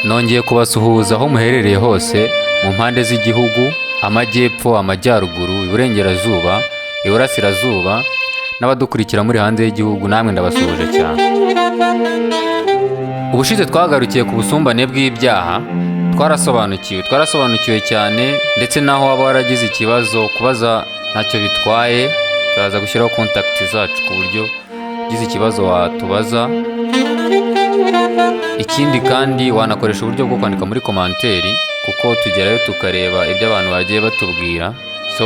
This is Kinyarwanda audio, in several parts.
Nongeye kubasuhuza aho muherereye hose mu mpande z'igihugu, amajyepfo, amajyaruguru, iburengerazuba, iburasirazuba, n'abadukurikira muri hanze y'igihugu, namwe ndabasuhuje cyane. Ubushize twagarukiye ku busumbane bw'ibyaha, twarasobanukiwe cyane, ndetse n'aho waba waragize ikibazo kubaza ntacyo bitwaye. Turaza gushyiraho contact zacu ku buryo ugize ikibazo watubaza. Ikindi kandi, wanakoresha uburyo bwo kwandika muri commentaire, kuko tugerayo tukareba ibyo abantu bagiye batubwira. So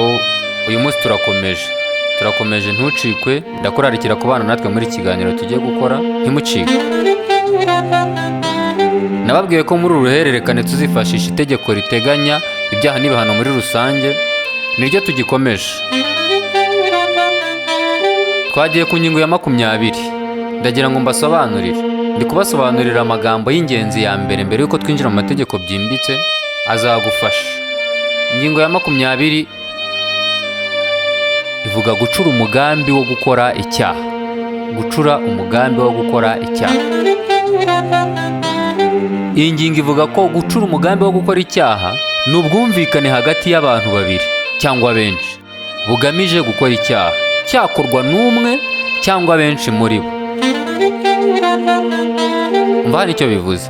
uyu munsi turakomeje, ntucikwe. Ndakurarikira kubana natwe muri iki kiganiro tugiye gukora, ntimucikwe. Nababwiye ko muri uru ruhererekane tuzifashisha itegeko riteganya ibyaha n'ibihano muri rusange, niryo tugikomeje. Twagiye ku ngingo ya 20. Ndagira ngo mbasobanurire, ndi kubasobanurira amagambo y'ingenzi ya mbere mbere y'uko twinjira mu mategeko byimbitse, azagufasha. Ingingo ya 20 ivuga gucura umugambi wo gukora icyaha. Gucura umugambi wo gukora icyaha. Iyi ngingo ivuga ko gucura umugambi wo gukora icyaha ni ubwumvikane hagati y'abantu babiri cyangwa benshi bugamije gukora icyaha, cyakorwa n'umwe cyangwa benshi muri bo. Umva hano icyo bivuze.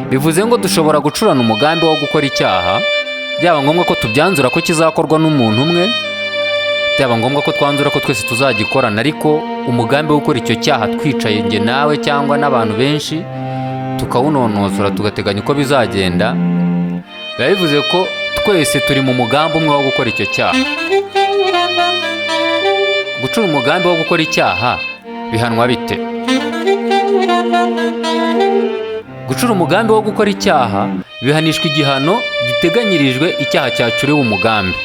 Bivuze ngo dushobora gucurana umugambi wo gukora icyaha, byaba ngombwa ko tubyanzura ko kizakorwa n'umuntu umwe, byaba ngombwa ko twanzura ko twese tuzagikorana, ariko umugambi wo gukora icyo cyaha twicaye njye nawe cyangwa n'abantu benshi, tukawunonosora, tugateganya uko bizagenda, biba bivuze ko twese turi mu mugambi umwe wo gukora icyo cyaha. Gucura umugambi wo gukora icyaha bihanwa bite? Gucura umugambi wo gukora icyaha bihanishwa igihano giteganyirijwe icyaha cyacuriwe umugambi.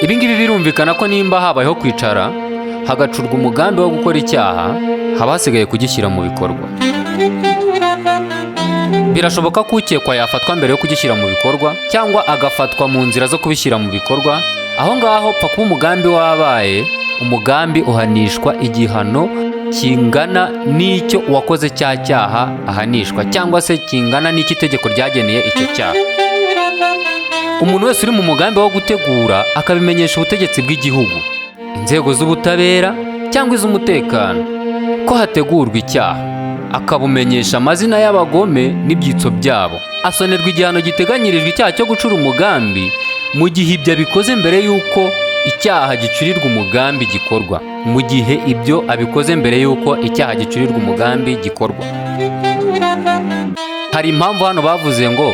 Ibi ngibi birumvikana ko nimba habayeho kwicara hagacurwa umugambi wo gukora icyaha, haba hasigaye kugishyira mu bikorwa. Birashoboka ko ukekwa yafatwa mbere yo kugishyira mu bikorwa, cyangwa agafatwa mu nzira zo kubishyira mu bikorwa. Aho ngaho pfa kuba umugambi wabaye, umugambi uhanishwa igihano kingana n'icyo uwakoze cya cyaha ahanishwa, cyangwa se kingana n'icyo itegeko ryageneye icyo cyaha. Umuntu wese uri mu mugambi wo gutegura, akabimenyesha ubutegetsi bw'igihugu, inzego z'ubutabera cyangwa iz'umutekano ko hategurwa icyaha, akabumenyesha amazina y'abagome n'ibyitso byabo, asonerwa igihano giteganyirijwe icyaha cyo gucura umugambi, mu gihe ibyo abikoze mbere y'uko icyaha gicurirwa umugambi gikorwa. Mu gihe ibyo abikoze mbere y'uko icyaha gicurirwa umugambi gikorwa. Hari impamvu hano bavuze ngo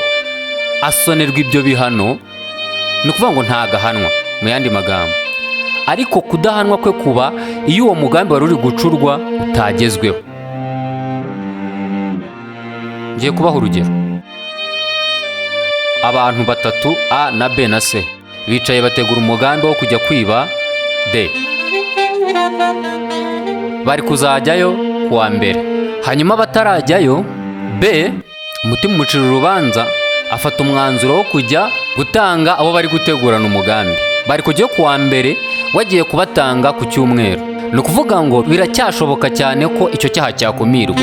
asonerwa ibyo bihano, ni ukuvuga ngo ntagahanwa mu yandi magambo, ariko kudahanwa kwe kuba iyo uwo mugambi wari uri gucurwa utagezweho. Ngiye kubaha urugero. Abantu batatu, A na B na C, bicaye bategura umugambi wo kujya kwiba D. Bari kuzajyayo ku wa mbere. Hanyuma batarajyayo, B umutima umucira urubanza, afata umwanzuro wo kujya gutanga abo bari gutegurana umugambi. Bari kujyayo ku wa mbere, wagiye kubatanga ku cyumweru. Ni ukuvuga ngo biracyashoboka cyane ko icyo cyaha cyakumirwa.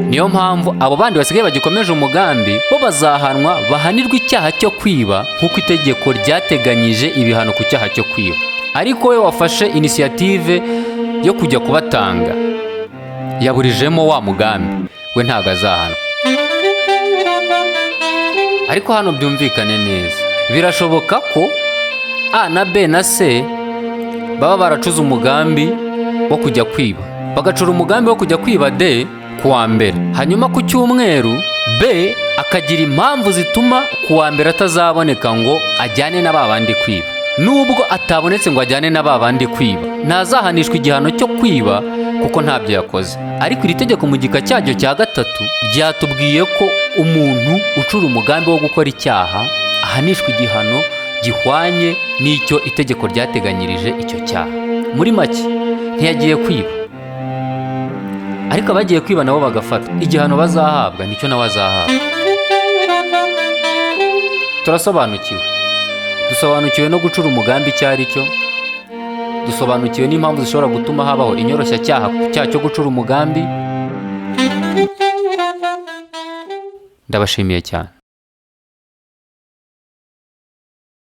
Niyo mpamvu abo bandi basigaye bagikomeje umugambi bo bazahanwa, bahanirwa icyaha cyo kwiba nk'uko itegeko ryateganyije ibihano ku cyaha cyo kwiba. Ariko we wafashe initiative yo kujya kubatanga, yaburijemo wa mugambi, we ntabwo azahanwa. Ariko hano byumvikane neza, birashoboka ko A na B na C baba baracuze umugambi wo kujya kwiba, bagacura umugambi wo kujya kwiba D ku wa mbere, hanyuma ku cyumweru B akagira impamvu zituma ku wa mbere atazaboneka ngo ajyane na ba bandi kwiba. Nubwo atabonetse ngo ajyane na ba bandi kwiba, ntazahanishwa igihano cyo kwiba kuko ntabyo yakoze. Ariko iri tegeko mu gika cyaryo cya gatatu ryatubwiye ko umuntu ucura umugambi wo gukora icyaha ahanishwa igihano gihwanye n'icyo itegeko ryateganyirije icyo cyaha. Muri make, ntiyagiye kwiba, ariko abagiye kwiba nabo bagafatwa, igihano bazahabwa nicyo nawe azahabwa. Turasobanukiwe, dusobanukiwe no gucura umugambi icyo ari cyo, dusobanukiwe n'impamvu zishobora gutuma habaho inyoroshyacyaha ku cyaha cyo gucura umugambi. Ndabashimiye cyane.